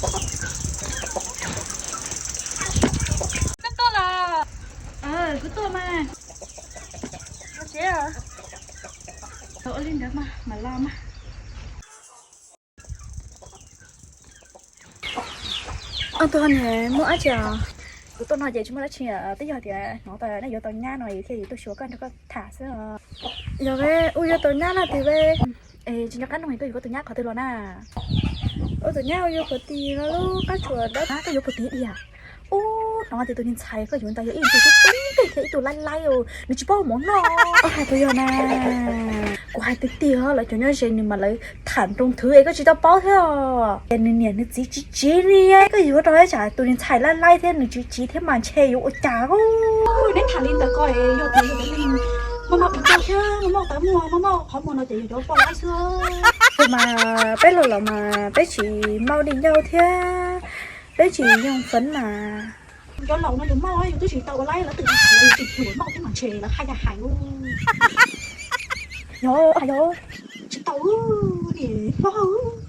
Koj tuaj los? Kuv tuaj mas. Ua li ntawd mas mam los mas. Tus ho niam muaj dab tsi os? Kuv tuaj no ces tsis muaj dab tsi, twb yog tias hnov tias nej yuav tau nyab no es thiaj li tuaj xyuas koj nrog koj tham xwb os. Yog, ua yuav tau nyab no tiag, es tsis nco qab nug koj yuav koj tus nyab qhov twg los na? Ua tus nyab ua yuav puag tim no lub qab tsuas dawb na, koj yuav puag tim diam. Ub, hnov tias tus niag ntxhais koj yuav ntawd yog ib tug tub tub thiab ib tug laib laib, nws tsis paub mov noj. Koj hais puas yog na? Kuv hais tiag tiag, lawv cov nyob ze nws mas lawv tham nroo thwv es koj tsis tau paub thiab. Ces nws niam nws txiv tsis tsiv li, koj yuav rau tsam tus niag ntxhais laib laib thiab nws tsis tsiv thiab mas ntshe yuav ua cas. Neb tham li ntawd ko, yog tias yog li, maj maj ua thiab, maj maj tau muag, maj maj qhov muag no ces yog cov poj laib xwb. Mas peb los los mas peb tsis maj li ncauj thiab, peb tsis yoo feev mas. Cov laus no yus maj, yus twb tsis tau ua laib, lawv twb hais lawv tsis tshua maj thiab mas ntshe lawv haj yam hais. Yog, yog, tsis tau, niam hlob.